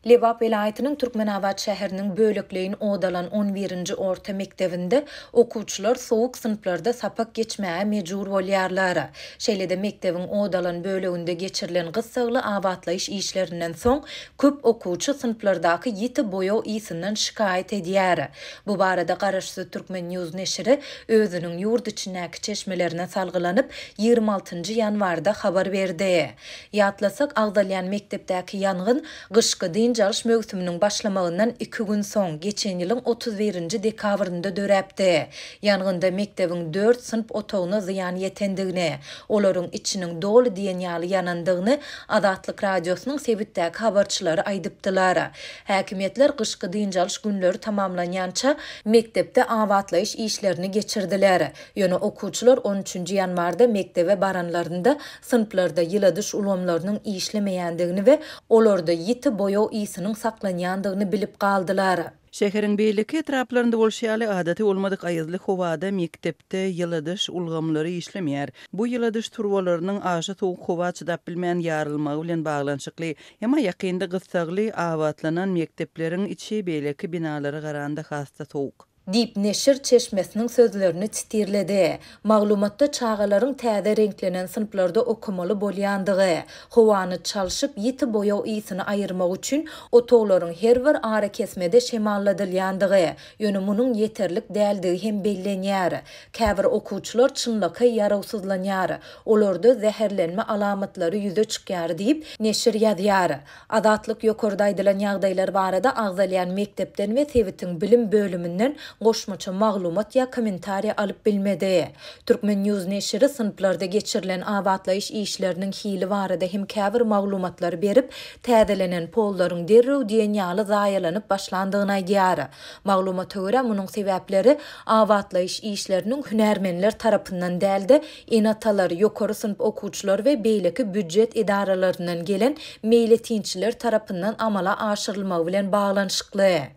Lebap welaýatynyň Türkmenabat şäheriniň bölekleýin ot alan on birinji orta mekdebinde okuwçylar sowuk synplarda sapak geçmäge mejbur bolýarlar. Şeýle-de mekdebiň ot alan böleginde geçirilen gyssagly abatlaýyş işlerinden soň, köp okuwçy synplardaky ýiti boýag ysyndan şikaýat edýär. Bu barada garaşsyz Turkmen. News neşiri özüniň ýurt içindäki çeşmelerine salgylanyp, 26 ýanwarda habar berdi. Ýatlasak, agzalýan mekdepdäki ýangyn gyşky dynç alyş möwsüminiň başlamagyndan iki gün soň, geçen ýylyň 31-nji dekabrynda döräpdi. Ýangynda mekdebiň dört synp otagyna zyýan ýetendigini, olaryň içiniň doly diýen ýaly ýanandygyny Azatlyk Radiosynyň sebitdäki habarçylary aýdypdylar. Häkimiýetler gyşky dynç alyş günleri tamamlanýança mekdepde abatlaýyş işlerini geçirdiler. Ýöne okuwçylar on üçünji ýanwarda mekdebe baranlarynda synplarda ýyladyş ulgamlarynyň işlemeýändigini we olarda ýiti boýag ysynyň saklanýandygyny bilip galdylar. Şäheriň beýleki etraplarynda bolşy ýaly, adaty bolmadyk aýazly howada mekdepde ýyladyş ulgamlary işlemeýär. Bu ýyladyş turbalarynyň aşa sowuk howa çydap bilmän ýarylmagy bilen baglanyşykly. Emma ýakynda gyssagly abatlanan mekdepleriň içi beýleki binalara garanda has-da sowuk. Diýip, neşir çeşmesiniň sözlerini sitirledi. Maglumatda çagalaryň täze reňklenen synplarda okamaly bolýandygy, howany çalşyp, ýiti boýag ysyny aýyrmak üçin otaglaryň her bir arakesmede şemalladylýandygy, ýöne munuň ýeterlik däldigi hem bellenýär. Käbir okuwçylar çynlakaý ýarawsyzlanýar, olarda zäherlenme alamatlary ýüze çykýar diýip, neşir ýazýar. Azatlyk ýokarda aýdylan ýagdaýlar barada agzalýan mekdepden we sebitiň bilim bölüminden goşmaça maglumat ýa kommentariýa alyp bilmedi. Turkmen. News neşiri synplarda geçirilen abatlaýyş işleriniň hili barada hem käbir maglumatlary berip, täzelenen pollaryň derrew diýen ýaly zaýalanyp başlandygyny aýdýar. Maglumata görä, munuň sebäpleri abatlaýyş işleriniň hünärmenler tarapyndan däl-de, ene-atalar, ýokary synp okuwçylary we beýleki býujet edaralaryndan gelen meýletinçiler tarapyndan amala aşyrylmagy bilen baglanyşykly.